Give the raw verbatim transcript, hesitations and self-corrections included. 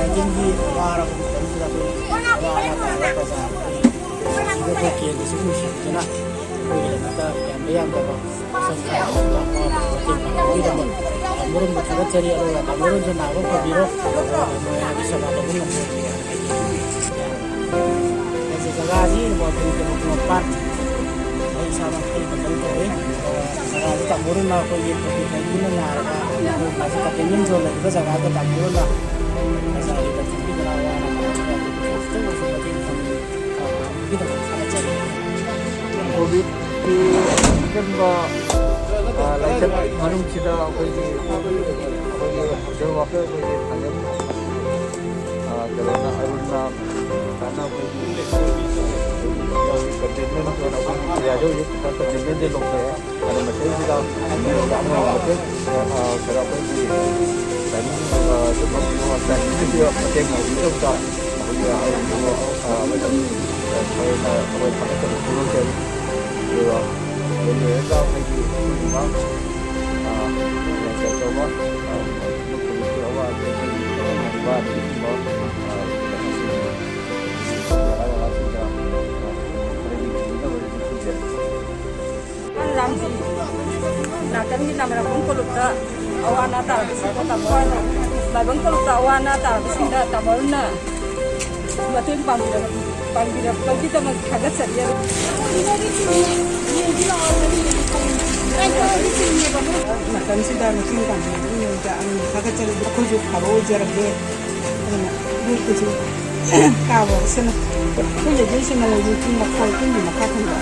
ꯅꯥꯏꯟꯇꯤꯟꯒꯤ ꯋꯥꯔꯕ ꯃꯇꯝꯁꯤꯗ ꯑꯩꯈꯣꯏ ꯑꯋꯥ ꯑꯅꯥ ꯇꯥꯔꯕ ꯄ꯭ꯔꯖꯥ ꯑꯩꯈꯣꯏ ꯁꯤꯕ ꯑꯩꯈꯣꯏ ꯀꯦꯟꯗ꯭ꯔꯁꯤꯕꯨ ꯅꯨꯡꯁꯤꯕꯤꯗꯨꯅ ꯑꯩꯈꯣꯏꯒꯤꯗꯃꯛꯇ ꯌꯥꯝꯕ ꯌꯥꯝꯗꯕ ꯄꯣꯠꯁꯛ ꯈꯔ ꯑꯋꯥꯕ ꯃꯇꯦꯡ ꯄꯥꯡꯕꯒꯤꯗꯃꯛ ꯇꯥꯃꯣꯔꯣꯝꯕꯨ ꯊꯥꯒꯠꯆꯔꯤ꯫ ꯑꯗꯨꯒ ꯇꯥꯃꯣꯔꯣꯝꯁꯨ ꯅꯥꯕ ꯐꯕꯤꯔꯣ, ꯑꯗꯨꯒ ꯃꯌꯥꯝꯒꯤ ꯁꯦꯕꯥ ꯇꯧꯕ ꯉꯝꯕꯤꯔꯣ꯫ ꯑꯩꯁꯦ ꯖꯒꯥꯁꯤ ꯋꯥꯡꯈꯩ ꯇꯦꯝꯕ ꯈꯨꯃꯟ ꯄꯥꯠ, ꯑꯩ ꯏꯁꯥꯃꯛ ꯑꯩ ꯃꯇꯧ ꯇꯧꯏ꯫ ꯑꯗꯨꯒ ꯖꯒꯥꯁꯤ ꯇꯥꯃꯣꯔꯣꯝꯅ ꯑꯩꯈꯣꯏꯒꯤ ꯀꯣꯚꯤꯗ ꯅꯥꯏꯟꯇꯤꯟꯅ ꯅꯥꯔꯒ ꯑꯩꯈꯣꯏ ꯃꯥꯁꯤ ꯀꯟꯇꯦꯟꯃꯦꯟ ꯖꯣꯟ ꯂꯩꯔꯤꯕ ꯖꯒꯥꯗ ꯇꯥꯃꯣꯔꯣꯝꯅ ꯄ꯭ꯔꯖꯥꯒꯤ ꯄꯥꯡꯊꯣꯛꯄꯤꯗꯅ ꯑꯋꯥ ꯑꯅꯥ ꯇꯥꯔꯕ ꯑꯩꯈꯣꯏꯒꯤ ꯈꯤꯇꯪ ꯑꯣꯏꯔꯁꯨ ꯃꯇꯦꯡ ꯄꯥꯡꯕꯤꯅꯕꯒꯤꯗꯃꯛ ꯊꯥꯒꯠꯆꯔꯤ꯫ ꯀꯣꯚꯤꯗꯀꯤ ꯑꯆꯤꯟꯕ, ꯑ, ꯂꯥꯏꯆꯠ ꯃꯅꯨꯡꯁꯤꯗ ꯑꯩꯈꯣꯏꯒꯤ, ꯑꯩꯈꯣꯏꯒꯤ ꯁꯣꯁꯤꯌꯦꯜ ꯋꯥꯔꯀꯔ ꯑꯩꯈꯣꯏꯒꯤ ꯐꯥꯏꯅꯦꯜ, ꯑ, ꯀꯩꯅꯣꯅ, ꯑꯔꯨꯟꯅ, ꯀꯥꯟꯅ ꯑꯩꯈꯣꯏꯒꯤ ꯀꯟꯇꯦꯟꯃꯦꯟ ꯖꯣꯟ ꯑꯩꯈꯣꯏꯒꯤ ꯑꯦꯔꯤꯌꯥꯗ ꯍꯧꯖꯤꯛ ꯀꯟꯇꯦꯟꯃꯦꯟꯁꯦ ꯂꯧꯊꯣꯛꯑꯦ꯫ ꯑꯗꯣ ꯃꯁꯤꯗꯩꯁꯤꯗ ꯃꯤ ꯑꯃꯃꯝ ꯃꯇꯦꯡ, ꯑ, ꯀꯩꯅꯣ ꯑꯩꯈꯣꯏꯒꯤ ꯇꯥꯏꯃꯤꯡ, ꯑ, ꯑꯗꯨꯝ ꯇꯥꯏꯃꯤꯡꯁꯤꯗ ꯃꯇꯦꯡ ꯇꯧꯕꯤꯗꯕꯗ ꯑꯩꯈꯣꯏꯒꯤ, ꯑ, ꯑ, ꯑꯩꯈꯣꯏꯅ, ꯑꯩꯈꯣꯏ ꯊꯥꯒꯠꯆꯕ ꯐꯣꯡꯗꯣꯛꯆꯔꯤ꯫ ꯑꯗꯨꯒ ꯂꯣꯏꯔꯒ ꯑꯩꯈꯣꯏꯒꯤ ꯏꯃꯥ, ꯑ, ꯀꯩꯅꯣ ꯇꯧꯕ, ꯑ, ꯃꯈꯣꯏꯒꯤ ꯑꯋꯥ ꯑꯅꯥ ꯑꯩꯈꯣꯏꯒꯤ ꯑꯋꯥ ꯑꯅꯥ ꯑꯗꯨꯒꯨꯝꯕ, ꯑ, ꯖꯒꯥ ꯖꯒꯥꯁꯤꯡꯗ, ꯑ, ꯈꯔ ꯌꯦꯡꯁꯤꯟꯕꯤꯅꯕ ꯈꯪꯖꯔꯤ꯫ ꯔꯥꯝꯖꯤ ꯅꯥꯀꯟꯒꯤ ꯅꯥꯃꯔꯥꯝꯕꯝ ꯀꯣꯂꯨꯞꯇ ꯑꯋꯥ ꯑꯅꯥ ꯇꯥꯔꯕꯁꯤꯡꯗ ꯇꯥꯃꯣ ꯍꯣꯏꯅ, ꯃꯥꯏꯕꯝ ꯀꯣꯂꯨꯞꯇ ꯑꯋꯥ ꯑꯅꯥ ꯇꯥꯔꯕꯁꯤꯡꯗ ꯇꯥꯃꯣ ꯍꯣꯏꯅ ꯃꯇꯦꯡ ꯄꯥꯡꯕꯤꯔꯛ-, ꯄꯥꯡꯕꯤꯔꯛꯄꯒꯤꯗꯃꯛ ꯊꯥꯒꯠꯆꯔꯤ꯫ ꯃꯇꯝꯁꯤꯗ ꯃꯇꯦꯡ ꯄꯥꯡꯕꯤꯔꯛꯄꯒꯤꯗꯃꯛꯇ ꯑꯩꯅ ꯊꯥꯒꯠꯆꯔꯤ꯫ ꯑꯩꯈꯣꯏꯁꯨ ꯐꯕ ꯑꯣꯏꯖꯔꯒꯦ꯫ ꯑꯗꯨꯅ ꯒ꯭ꯔꯨꯞꯀꯤꯁꯨ ꯀꯥꯕ ꯁꯤꯅ ꯑꯩꯈꯣꯏ ꯂꯩꯖꯩꯁꯤꯅ ꯂꯩꯖꯩ ꯄꯨꯡ ꯃꯈꯥꯏ ꯄꯨꯡꯒꯤ ꯃꯈꯥ ꯊꯪꯕ꯫